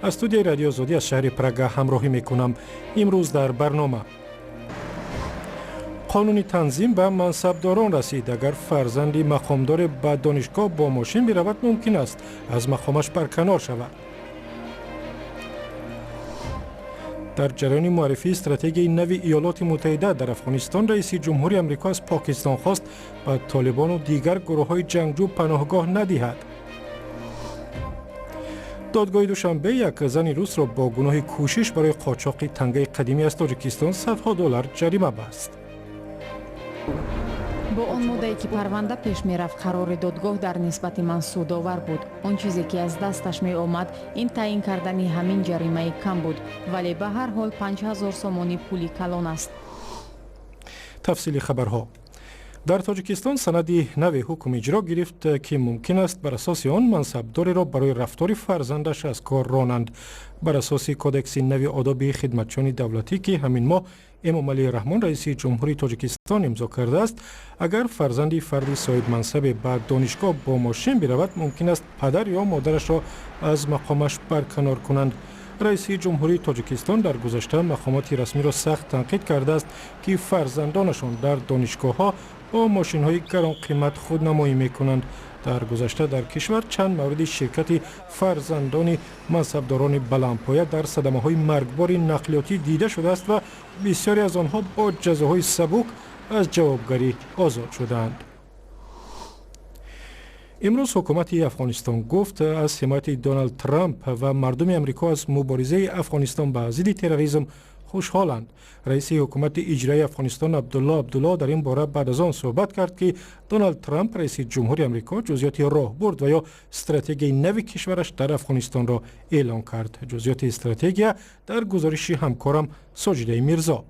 Аз студияи Радиои Озодӣ аз шаҳри Прага ҳамроҳӣ мекунам. Имрӯз дар барнома: қонуни танзим ба мансабдорон расид. Агар фарзанди мақомдоре ба донишгоҳ бо мошин биравад, мумкин аст аз мақомаш барканор шавад. Дар ҷараёни муаррифии стратегияи нави Иёлоти Муттаҳида дар Афғонистон, раиси ҷумҳури Амрико аз Покистон хост ба толибону дигар гурӯҳҳои ҷангҷӯ паноҳгоҳ надиҳад. Додгоҳи Душанбе як зани русро бо гуноҳи кӯшиш барои қочоқи тангаи қадимӣ аз Тоҷикистон садҳо доллар ҷарима баст. Бо он муддае, ки парванда пеш мерафт, қарори додгоҳ дар нисбати ман судовар буд. Он чизе, ки аз дасташ меомад, ин таъин кардани ҳамин ҷаримаи кам буд, вале ба ҳар ҳол 5000 сомонӣ пули калон аст. Тафсили хабарҳо. Дар Тоҷикистон санади нави ҳукм иҷро гирифт, ки мумкин аст бар асоси он мансабдореро барои рафтори фарзандаш аз кор ронанд. Бар асоси кодекси нави одоби хидматчиёни давлатӣ, ки ҳамин моҳ Эмомалӣ Раҳмон, раиси ҷумҳурии Тоҷикистон, имзо кардааст, агар фарзанди фарди соҳибмансабе ба донишгоҳ бо мошин биравад, мумкин аст падар ё модарашро аз мақомаш барканор кунанд. Раиси ҷумҳурии Тоҷикистон дар гузашта мақомоти расмиро сахт танқид кардааст, ки фарзандонашон дар донишгоҳҳо бо мошинҳои гаронқимат худнамоӣ мекунанд. Дар гузашта дар кишвар чанд мавриди ширкати фарзандони мансабдорони баландпоя дар садамаҳои маргбори нақлиётӣ дида шудааст ва бисёре аз онҳо бо ҷазоҳои сабук аз ҷавобгарӣ озод шуданд. Имрӯз ҳукумати Афғонистон гуфт, аз ҳимояти Доналд Трамп ва мардуми Амрико аз муборизаи Афғонистон ба зидди терроризм хушҳоланд. Раиси ҳукумати иҷроии Афғонистон Абдулло Абдулло дар ин бора баъд аз он суҳбат кард, ки Доналд Трамп, раиси ҷумҳури Амрико, ҷузъиёти роҳбурд ва ё стратегияи нави кишвараш дар Афғонистонро эълон кард. Ҷузъиёти стратегия дар гузориши ҳамкорам Соҷидаи Мирзо.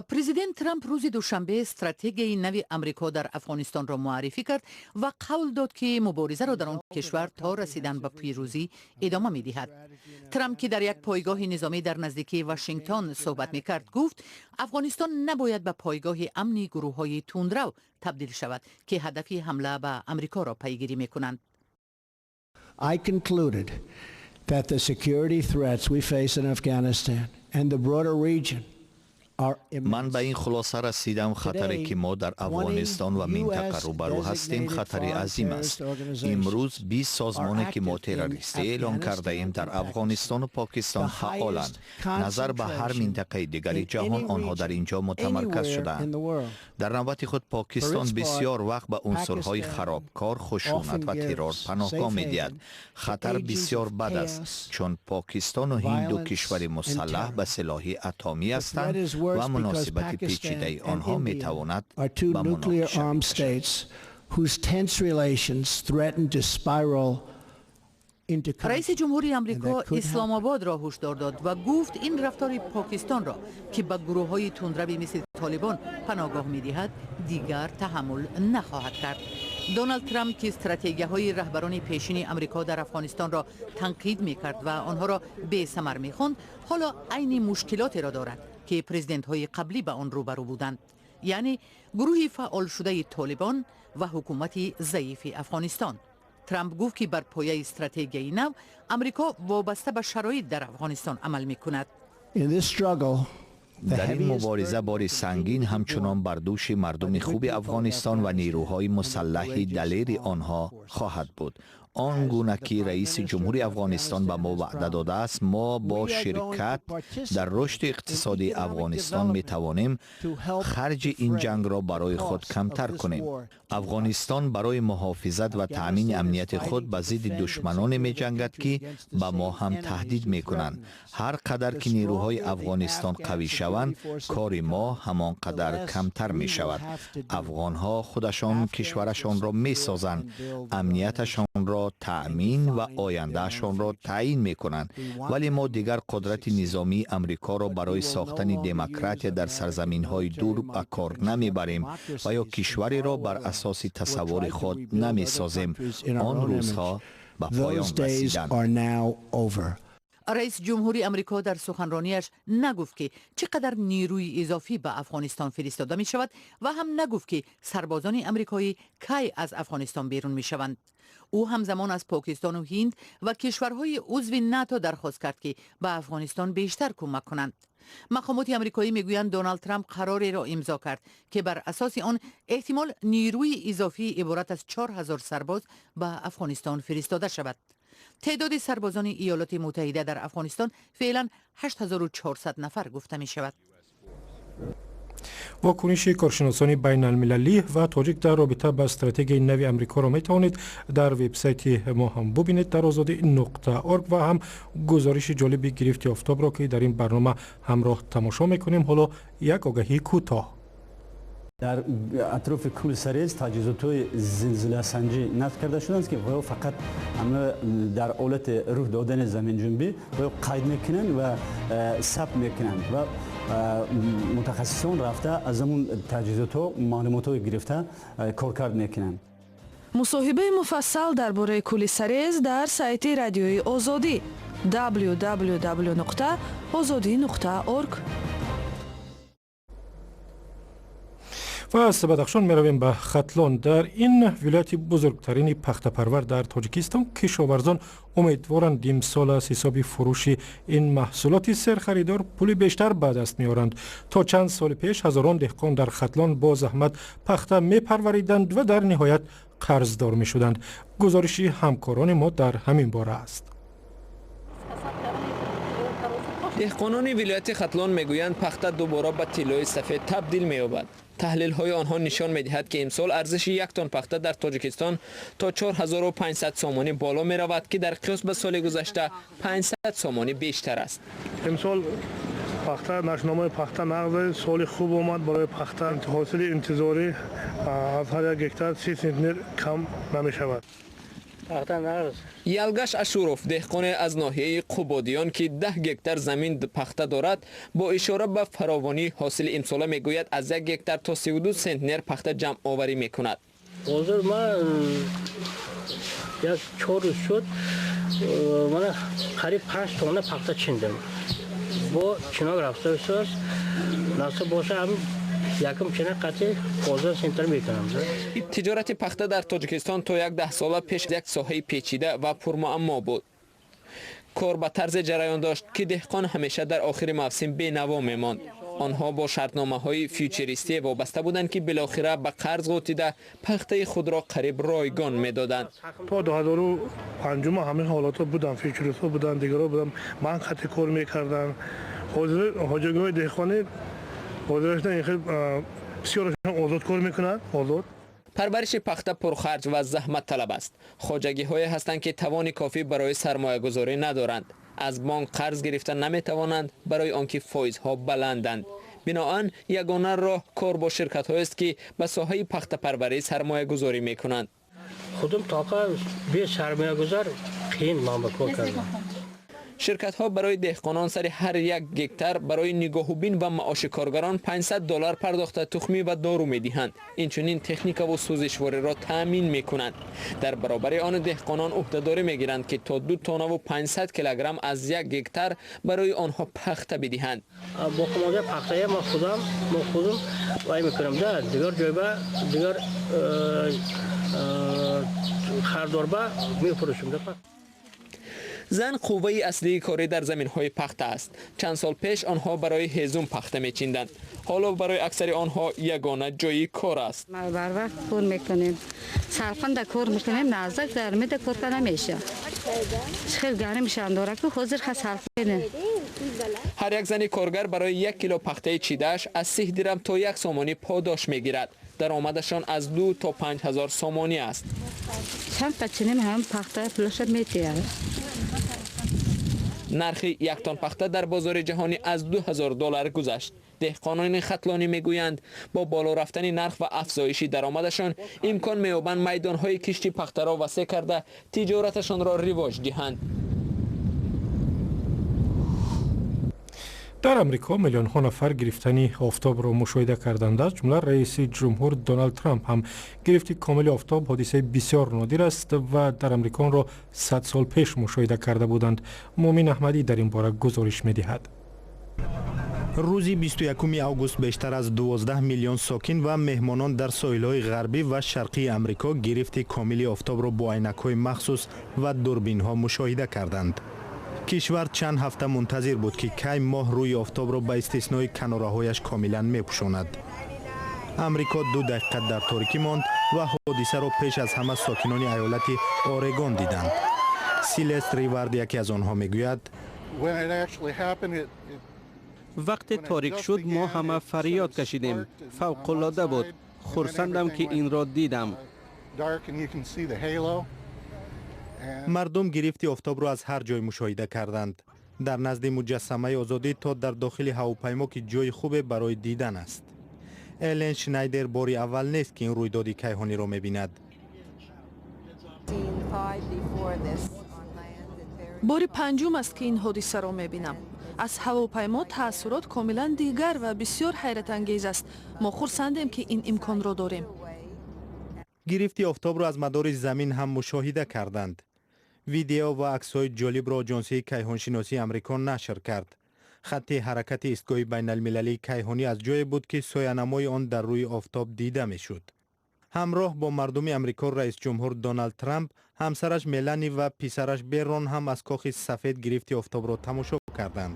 Президент Трамп рӯзи душанбе стратегияи нави Амрико дар Афғонистонро муаррифӣ кард ва қавл дод, ки муборизаро дар он кишвар то расидан ба пирӯзӣ идома медиҳад. Трамп, ки дар як пойгоҳи низомӣ дар наздикии Вашингтон суҳбат мекард, гуфт, Афғонистон набояд ба пойгоҳи амни гурӯҳҳои тундрав табдил шавад, ки ҳадафи ҳамла ба Амрикоро пайгирӣ мекунанд. I concluded that the security threats we face in Afghanistan and the broader region. Ман ба ин хулоса расидам: хатаре, ки мо дар Афғонистон ва минтақа рӯбарӯ ҳастем, хатари азим аст. Имрӯз 20 созмоне, ки мо террористӣ эълон кардаем, дар Афғонистону Покистон фаъоланд. Назар ба ҳар минтақаи дигари ҷаҳон, онҳо дар ин ҷо мутамарказ шудаанд. Дар навбати худ, Покистон бисёр вақт ба унсурҳои харобкор, хушунат ва террор паноҳгоҳ медиҳад. Хатар бисёр бад аст, чун Покистону Ҳинд ду кишвари мусаллаҳ ба силоҳи атомӣ ҳастанд ва муносибати печидаи онҳо метавонад ба муноқиша бикашад. Whose tense relations threaten to spiral. Раиси ҷумҳури Амрико Исломободро ҳушдор дод ва гуфт, ин рафтори Покистонро, ки ба гурӯҳҳои тундрави мисли Толибон паноҳгоҳ медиҳад, дигар таҳаммул нахоҳад кард. Доналд Трамп, ки стратегияҳои раҳбарони пешини Амрико дар Афғонистонро танқид мекард ва онҳоро бесамар мехонд, ҳоло айни мушкилотеро дорад, ки президентҳои қаблӣ ба он рӯбарӯ буданд, яъне гурӯҳи фаъолшудаи Толибон ва ҳукумати заифи Афғонистон. Трамп гуфт, ки бар пояи стратегияи нав Амрико вобаста ба шароит дар Афғонистон амал мекунад. Дар ин мубориза бори сангин ҳамчунон бар дӯши мардуми хуби Афғонистон ва нерӯҳои мусаллаҳи далери онҳо хоҳад буд. Он гуна ки раиси ҷумҳури Афғонистон ба мо ваъда додааст, мо бо ширкат дар рушди иқтисодии Афғонистон метавонем харҷи ин ҷангро барои худ камтар кунем. Афғонистон барои муҳофизат ва таъмини амнияти худ ба зидди душманоне меҷангад, ки ба мо ҳам таҳдид мекунанд. Ҳар қадар ки нерӯҳои Афғонистон қавӣ шаванд, кори мо ҳамон қадар камтар мешавад. Афғонҳо худашон кишварашонро месозанд, амнияташонро таъмин ва ояндаашонро таъин мекунанд, вале мо дигар қудрати низомии Амрикоро барои сохтани демократия дар сарзаминҳои дур ба кор намебарем ва ё кишвареро бар асоси тасаввури худ намесозем. Он рӯзҳо ба поён расиданд. Раиси ҷумҳури Амрико дар суханронияш нагуфт, ки чӣ қадар нерӯи изофӣ ба Афғонистон фиристода мешавад, ва ҳам нагуфт, ки сарбозони амрикоӣ кай аз Афғонистон берун мешаванд. Ӯ ҳамзамон аз Покистону Ҳинд ва кишварҳои узви НАТО дархост кард, ки ба Афғонистон бештар кӯмак кунанд. Мақомоти амрикоӣ мегӯянд, Доналд Трамп қарореро имзо кард, ки бар асоси он эҳтимол нерӯи изофӣ иборат аз 4000 сарбоз ба Афғонистон фиристода шавад. Теъдоди сарбозони Иёлоти Муттаҳида дар Афғонистон феълан 8400 нафар гуфта мешавад. Вокуниши коршиносони байналмилалӣ ва тоҷик дар робита ба стратегияи нави Амрикоро метавонед дар вебсайти мо ҳам бубинед, дар озодӣ.org, ва ҳам гузориши ҷолиби гирифти офтобро, ки дар ин барнома ҳамроҳ тамошо мекунем. Ҳоло як огаҳии кӯтоҳ. Дар атрофи кӯли Сарез таҷҳизотҳои зилзиласанҷӣ насб карда шуданд, ки ва фақат дар ҳолати рух додани заминҷунбӣ ва қайд мекунанд ва сабт мекунанд ва мутахассисон рафта аз ҳамун таҷҳизотҳо маълумотҳое гирифта коркард мекунанд. Мусоҳибаи муфассал дар бораи кӯли Сарез дар сайти Радиои Озодӣ www.ozodi.org. Ва аз Бадахшон меравем ба Хатлон. Дар ин вилояти бузургтарини пахтапарвар дар Тоҷикистон кишоварзон умедворанд, имсол аз ҳисоби фурӯши ин маҳсулоти серхаридор пули бештар ба даст меоранд. То чанд соли пеш ҳазорон деҳқон дар Хатлон бо заҳмат пахта мепарвариданд ва дар ниҳоят қарздор мешуданд. Гузориши ҳамкорони мо дар ҳамин бора аст. Деҳқонони вилояти Хатлон мегӯянд, пахта дубора ба тиллои сафед табдил меёбад. Таҳлилҳои онҳо нишон медиҳад, ки имсол арзиши як тон пахта дар Тоҷикистон то 4500 сомонӣ боло меравад, ки дар қиёс ба соли гузашта 500 сомонӣ бештар аст. Имсол пахта, нашномаи пахта нағз, соли хуб омад барои пахта. Ҳосили интизорӣ аз ҳар як гектар 30 центнер кам намешавад. Ялгаш Ашуров, деҳқоне аз ноҳияи Қубодиён, ки 10 гектар замин пахта дорад, бо ишора ба фаровонии ҳосили имсола мегӯяд, аз як гектар то 32 центнер пахта ҷамъоварӣ мекунад. Ҳозир ман як 4 рӯз шуд, мана қариб 5 тонна пахта чиндем. Бо чинок рафта истодааст, насиб боша, ҳам якум чина қатъи 15 центнер мекунам. Тиҷорати пахта дар Тоҷикистон то як даҳсола пеш як соҳаи печида ва пурмуаммо буд. Кор ба тарзе ҷараён дошт, ки деҳқон ҳамеша дар охири мавсим бенаво мемонд. Онҳо бо шартномаҳои фьючеристие вобаста буданд, ки билохира ба қарз ғӯтида пахтаи худро қариб ройгон медоданд. То 2005 ҳамин ҳолатҳо буданд, фьючеристҳо буданд, дигарҳо буданд, ман хати кор мекарданд. Ҳозир хоҷагиҳои деҳқонӣ ҳозирашон бисёрашон озод кор мекунанд, озод. Парвариши пахта пурхарҷ ва заҳматталаб аст. Хоҷагиҳое ҳастанд, ки тавони кофӣ барои сармоягузорӣ надоранд, аз бонк қарз гирифта наметавонанд, барои он ки фоизҳо баланданд. Биноан ягона роҳ кор бо ширкатҳоест, ки ба соҳаи пахтапарварӣ сармоягузорӣ мекунанд. Худум тоқа бе сармоягузор қиин ман ба кор кардам. Ширкатҳо барои деҳқонон сари ҳар як гектар барои нигоҳубин ва маоши коргарон 500 доллар пардохта, тухмӣ ва дору медиҳанд, инчунин техникаву сӯзишвориро таъмин мекунанд. Дар баробари он деҳқонон ӯҳдадорӣ мегиранд, ки то 2 тоннаву 500 килограмм аз як гектар барои онҳо пахта бидиҳанд. Боқимондаи пахтая ма худам, мо худум вай мекунам да дигар ҷойба, дигар хардорба мефурӯшем да. Зан қувваи аслии корӣ дар заминҳои пахта аст. Чанд сол пеш онҳо барои ҳезум пахта мечинданд. Ҳоло барои аксари онҳо ягона ҷои кор аст. Барвақт кор мекунем, салқинда кор мекунем, наздак гармида кор карда намеша. Хел гарм шандора ку ҳозир ха салқине. Ҳар як зани коргар барои як кило пахтаи чидааш аз 30 дирам то як сомонӣ подош мегирад. Даромадашон аз 2 то 5 ҳазор сомонӣ аст. Чанд қачинем ҳам пахта пулаша метиҳад. Нархи як тон пахта дар бозори ҷаҳонӣ аз 2000 доллар гузашт. Деҳқонони хатлонӣ мегӯянд, бо боло рафтани нарх ва афзоиши даромадашон имкон меёбанд майдонҳои кишти пахтаро васеъ карда, тиҷораташонро ривоҷ диҳанд. Дар Амрико миллионҳо нафар гирифтани офтобро мушоҳида карданд, аз ҷумла раиси ҷумҳур Доналд Трамп ҳам. Гирифти комили офтоб ҳодисаи бисёр нодир аст ва дар Амрико онро 100 сол пеш мушоҳида карда буданд. Муъмин Аҳмадӣ дар ин бора гузориш медиҳад. Рӯзи 21 август бештар аз 12 миллион сокин ва меҳмонон дар соҳилҳои ғарбӣ ва шарқии Амрико гирифти комили офтобро бо айнакҳои махсус ва дурбинҳо мушоҳида карданд. Кишвар чанд ҳафта мунтазир буд, ки кай моҳ рӯи офтобро ба истиснои канораҳояш комилан мепӯшонад. Амрико 2 дақиқа дар торикӣ монд ва ҳодисаро пеш аз ҳама сокинони аёлати Орегон диданд. Силест Ривард яке аз онҳо мегӯяд: Вақте торик шуд, мо ҳама фарёд кашидем. Фавқулода буд. Хурсандам, ки инро дидам. Мардум гирифти офтобро аз ҳар ҷой мушоҳида карданд, дар назди муҷассамаи озодӣ то дар дохили ҳавопаймо, ки ҷои хубе барои дидан аст. Элен Шнайдер бори аввал нест, ки ин рӯйдоди кайҳониро мебинад. Бори панҷум аст, ки ин ҳодисаро мебинам. Аз ҳавопаймо таассурот комилан дигар ва бисёр ҳайратангез аст. Мо хурсандем, ки ин имконро дорем. Гирифти офтобро аз мадори замин ҳам мушоҳида карданд. Видео ва аксҳои ҷолибро Оҷонсии кайҳоншиносии Амрико нашр кард. Хатти ҳаракати истгоҳи байналмилалии кайҳонӣ аз ҷое буд, ки соянамои он дар рӯи офтоб дида мешуд. Ҳамроҳ бо мардуми Амрико раисҷумҳур Доналд Трамп, ҳамсараш Мелани ва писараш Берон ҳам аз Кохи Сафед гирифти офтобро тамошо карданд.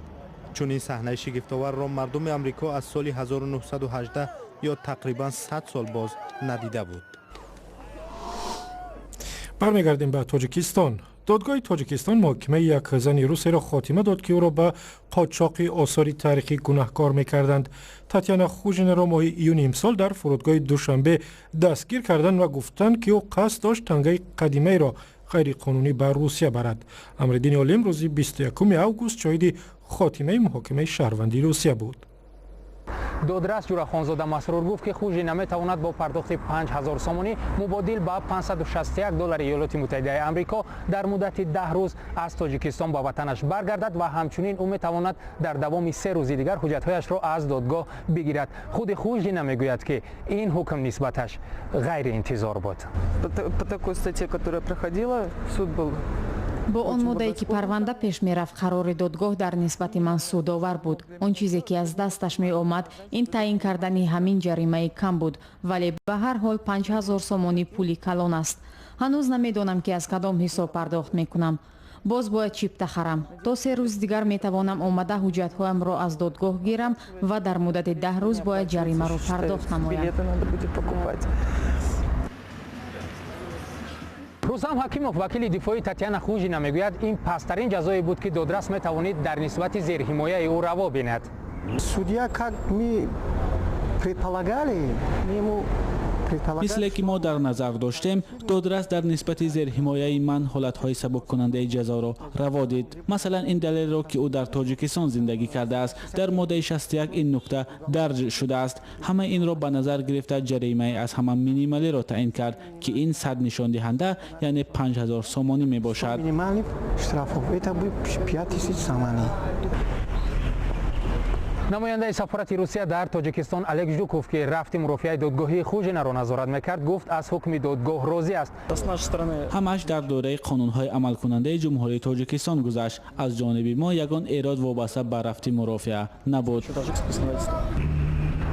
Чунин саҳнаи шигифтоварро мардуми Амрико аз соли 1918 ё тақрибан 100 сол боз надида буд. Бармегардем ба Тоҷикистон. Додгоҳи Тоҷикистон муҳокимаи як зани русеро хотима дод, ки ӯро ба қочоқи осори таърихӣ гунаҳкор мекарданд. Татяна Хужинаро моҳи июни имсол дар фурудгоҳи Душанбе дастгир карданд ва гуфтанд, ки ӯ қасд дошт тангаи қадимаеро ғайриқонунӣ ба Русия барад. Амриддини Олим рӯзи 21 август шоҳиди хотимаи муҳокимаи шаҳрвандии Русия буд. Додрас Ҷурахонзода Масрур гуфт, ки Хужина метавонад бо пардохти 5000 сомонӣ, мубодил ба 561 доллари Иёлоти Муттаҳидаи Амрико, дар муддати 10 рӯз аз Тоҷикистон ба ватанаш баргардад ва ҳамчунин ӯ метавонад дар давоми 3 рӯзи дигар ҳуҷҷатҳояшро аз додгоҳ бигирад. Худи Хужина мегӯяд, ки ин ҳукм нисбаташ ғайриинтизор буд. По такой статье, которая проходила, суд был Бо он моддае, ки парванда пеш мерафт, қарори додгоҳ дар нисбати ман судовар буд. Он чизе, ки аз дасташ меомад, ин таъин кардани ҳамин ҷаримаи кам буд, вале ба ҳар ҳол 5000 сомонӣ пули калон аст. Ҳанӯз намедонам, ки аз кадом ҳисоб пардохт мекунам. Боз бояд чипта харам. То 3 рӯзи дигар метавонам омада ҳуҷҷатҳоямро аз додгоҳ гирам ва дар муддати 10 рӯз бояд ҷаримаро пардохт намоям. Рустам Ҳакимов, вакили дифоии Татяна Хужина, мегӯяд, ин пасттарин ҷазое буд, ки додрас метавонид дар нисбати зерҳимояи ӯ раво бинад. Судья, как мы предполагали, мы ему Мисле ки мо дар назар доштем, додрас дар нисбати зерҳимояи ман ҳолатҳои сабуккунандаи ҷазоро раво дид. Масалан, ин далелро, ки ӯ дар Тоҷикистон зиндагӣ кардааст. Дар моддаи 61 ин нукта дарҷ шудааст. Ҳамаи инро ба назар гирифта, ҷаримаи аз ҳама минималиро таъин кард, ки ин 100 нишондиҳанда, яъне 5000 сомонӣ мебошад. Минимальный штрафов это 5000 сомонӣ. Намояндаи сафорати Русия дар Тоҷикистон Олег Жуков, ки рафти мурофиаи додгоҳии Хужинаро назорат мекард, гуфт, аз ҳукми додгоҳ розӣ аст. Ҳамааш дар доираи қонунҳои амалкунандаи Ҷумҳурии Тоҷикистон гузашт. Аз ҷониби мо ягон эрод вобаста ба рафти мурофиа набуд.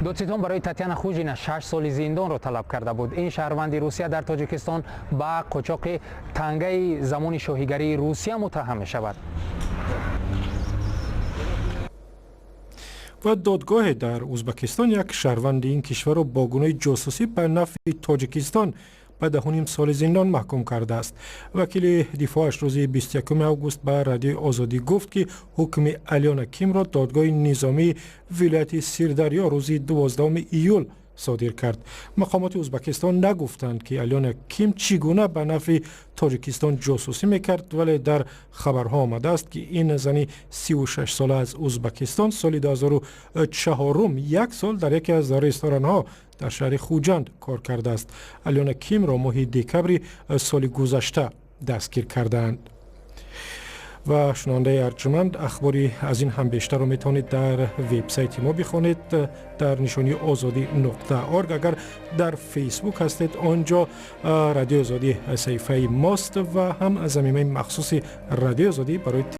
Додситон барои Татяна Хужина 6 соли зиндонро талаб карда буд. Ин шаҳрванди Русия дар Тоҷикистон ба қочоқи тангаи замони шоҳигарии Русия муттаҳам мешавад. Ва додгоҳе дар Ӯзбекистон як шаҳрванди ин кишварро бо гуноҳи ҷосусӣ ба нафъи Тоҷикистон ба 10,5 соли зиндон маҳкум кардааст. Вакили дифоъаш рӯзи 21 август ба Радиои Озодӣ гуфт, ки ҳукми Алёна Кимро додгоҳи низомии вилояти Сирдарё рӯзи 12 июл содир кард. Мақомоти Ӯзбекистон нагуфтанд, ки Алёна Ким чӣ гуна ба нафъи Тоҷикистон ҷосусӣ мекард, вале дар хабарҳо омадааст, ки ин зани 36сола аз Ӯзбекистон соли 2004 як сол дар яке аз ресторанҳо дар шаҳри Хуҷанд кор кардааст. Алёна Кимро моҳи декабри соли гузашта дастгир кардаанд. Ва шунавандаи арҷуманд, ахбори аз ин ҳам бештарро метавонед дар вебсайти мо бихонед дар нишонии озодӣ.орг. Агар дар Фейсбук ҳастед, он ҷо Радиои Озодӣ саҳифаи мост ва ҳам замимаи махсуси Радиои Озодӣ барои